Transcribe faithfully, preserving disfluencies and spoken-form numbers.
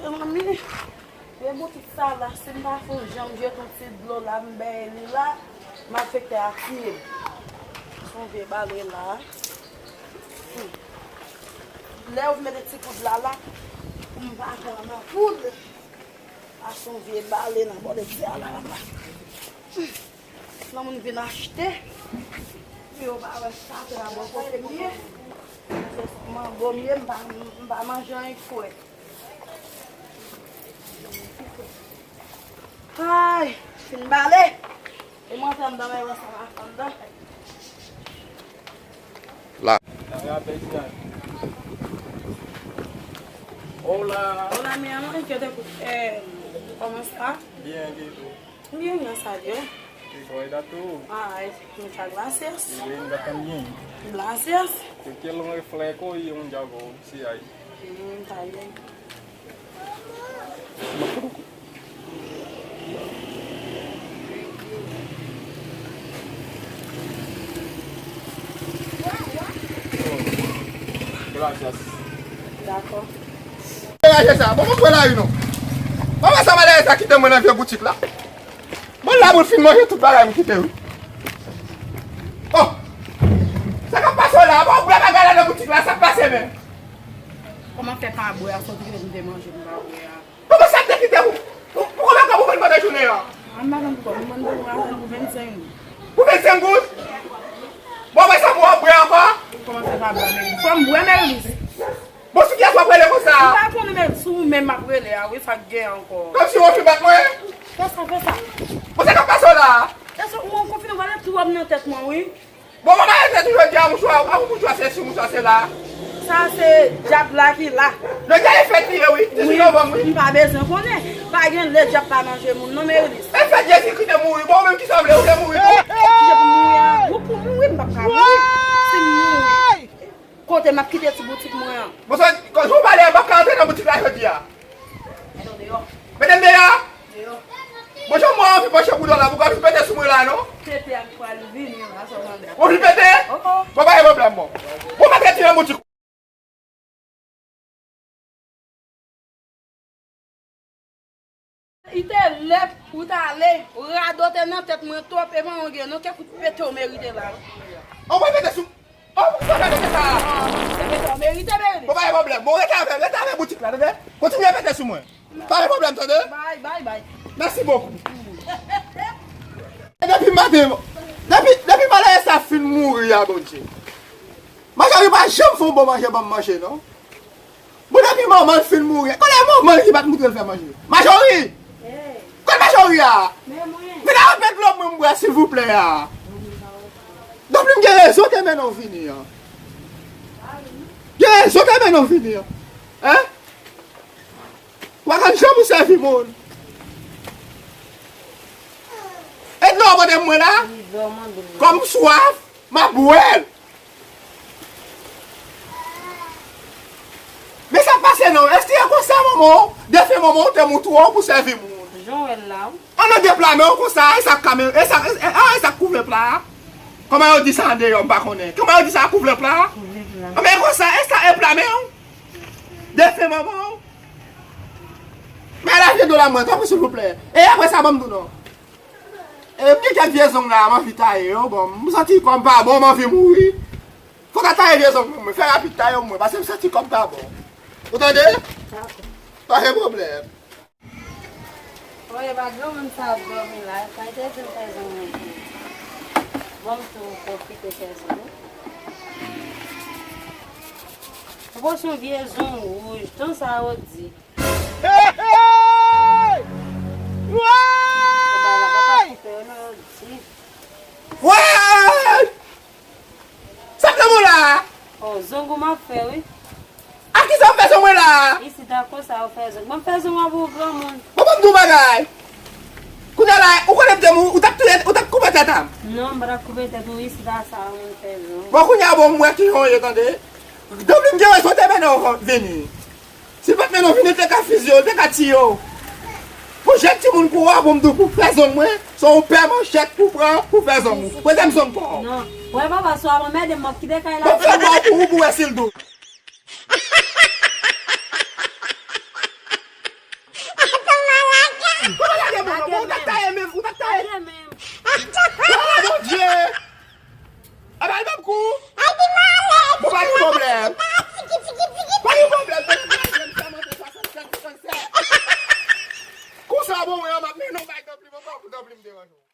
Mezanmi, de boutik sa la, si m pa fè yon jan m jete yon ti dlo la, m bèy li la, malfektè a tiye m. Se yon vye bale la. Hmm. Lè yo mete ti poud la la, pou m pa pran nan poud. A se yon vye bale nan bò de tè a la, la, la. Hmm. Nan moun vin achte, pou yo pa wè sa, se la bò kote m ye. Se mango m ye, m pa, m pa manje anyen k fre. Ay, fin bale. E mwen fè anndan, men wè sa m a fè anndan. La. Hola. Hola, mi amor, yo te escuché. ¿Cómo está? Bien, ¿y tú? Bien, gracias a Dios. ¿Y cómo estás tú? Ay, muchas gracias. Y linda también. Gracias. Te quiero un refresco y un yago, si hay. Mm, está bien. Gracias. Dakò. Degaje sa, bon, mwen pran lari non. Mwen wè sa malere sa kite mwen nan vye boutik la. Bon, la pou l fin manje tout bagay m kite wi. Oh! Sa k ap pase w la? Bon, bwè bagay la nan boutik la, sa k pase menm? Kòman fè pa bwè a, soti lè m te manje m pa bwè a? Bon, bon, sa k te kite pou, pou, pou kòman kòb ou vann pandan jounen an? An m pa vann kòb, m vann pou vennsenk goud. Pou vennsenk goud? Bon, mwen sa pou w ap bwè ankò? Kòman fè pa bwè, Merilis? Fò m bwè, Merilis. Bon, sou kiyès w ap rele konsa? M pa konnen, men sou ou menm m ap rele a, wi, sa k gen ankò? Kòmsi w anvi bat mwen? Fè sa, fè sa. Bon, sa k ap pase w la? Fè sa, ou an konfinan, ou ale twòp nan tèt mwen, wi. Bon, mwen pa rete toujou di a mouchwa, a mouchwa se si, mouchwa se la. Sa se dyab la ki la. Le dyab e fèt li ye, wi. Dizuit novanm, wi. M pa bezwen konnen. Pa gen lè dyab pa manje moun, non, Merilis. E fèt Jezikri te mouri, bon, ou menm kisa w vle, ou te mouri tou? Kisa pou mouri a? Ou pou mouri, m p ap ka mouri. Si m mouri, kote m ap kite ti boutik mwen an? Bon, sa, jan w pale a, m p ap ka antre nan boutik la jodi a. Mete m deyò. Mete m deyò? Deyò. Bon, jan mwen anvi panche bouton la, pou w ka vin pete sou mwen la, non? Pete a pral vini la, sa w tande. Ou vin pete? Oh, oh. Bon, pa gen pwoblèm, bon. Bon, mete ti nan boutik. Li te lè pou w t ale, radote nan tèt mwen twòp, e manman w gen non, kèk kout pete w merite la. Anvoye pete sou. Oh, poukisa w fè pete sa? Ah, se pete w merite, merite. Bon, pa gen pwoblèm. Bon, rete avè, rete avè boutik la, tande? Kontinye pete sou mwen. Pa gen pwoblèm, tande? Bay, bay, bay. Mèsi bokou. E depi maten, depi, depi malere sa fin mouri a, Bondye. Majori pa janm fè yon bon manje ban m manje, non. Bon, depi manman l fin mouri, konnen manman l ki pa t moutre l fè manje. Majori! Kote Majori a? Vin avè dlo mwen m bwè, silvouplè a. Donk, li m gen rezon te mennen w vini an. Gen rezon te mennen w vini an. Hein? Ou pa konn jan pou sèvi moun. E dlo w pote mwen la? Kòm m swaf, m ap bwè l. Men sa pase non, èske e konsa manman w, defen manman w te moutre w pou sèvi moun? Jan w wè l la, wi. An nan de pla men w konsa, e sa k kame, e sa, e, e, e sa k kouvè pla a? Kòman yo di sa andeyò, m pa konnen. Kòman yo di sa, kouvè pla a? Kouvè pla. Anben e konsa, e sa e pla men w? Defen manman w? Men al achte dlo la mwen, tanpri silvouplè. E apre sa, ban m di w non. E m gen kèk vye zong la, m anvi taye yo, bon, m santi kò m pa bon, m anvi mouri. Fò w ta taye vye zong mwen, mwen, fè rapid taye yo mwen, paske m santi kò m pa bon. Ou tande? Dakò. Pa gen pwoblèm. Oye, pa granmoun sa ap dòmi la, sa te di m fè zong mwen tou. Bon, m tou pwofite fè zong. Ou pran yon vye zong wouj, tan sa yo di. Hey, hey! Woy! Woy! Sa m nan men w la a? Oh, zong ou m ap fè, wi. A kisa w fè zong mwen la a? Isit a konsa yo fè zong. Mwen fè zong an pou granmoun. Bon, ban m di w bagay. Kounye a la, ou konnen m te mouri, ou t ap touye, ou t ap koupe tèt a m. Non, m pa t ap koupe tèt ou, isit a sa moun fè zong. Bon, kounye a, bon, m wè kijan w ye, tande. Donk, m gen rezon te mennen w vini. Si l pa t mennen w vini, l te ka fizye w, l te ka tiye w. Pou jèt timoun kou w a, pou m di w pou fè zong mwen, se yon pè manchèt pou pran, pou fè zong ou. Prete m zong pa w. Non. Wè papa, si w ap anmède m, m ap kite kay la. Bon, fè mò pou ou, pou w wè si l dou. Bon, mwen, m ap mennen w bay tanpri, papa, pou tanpri m deranje w.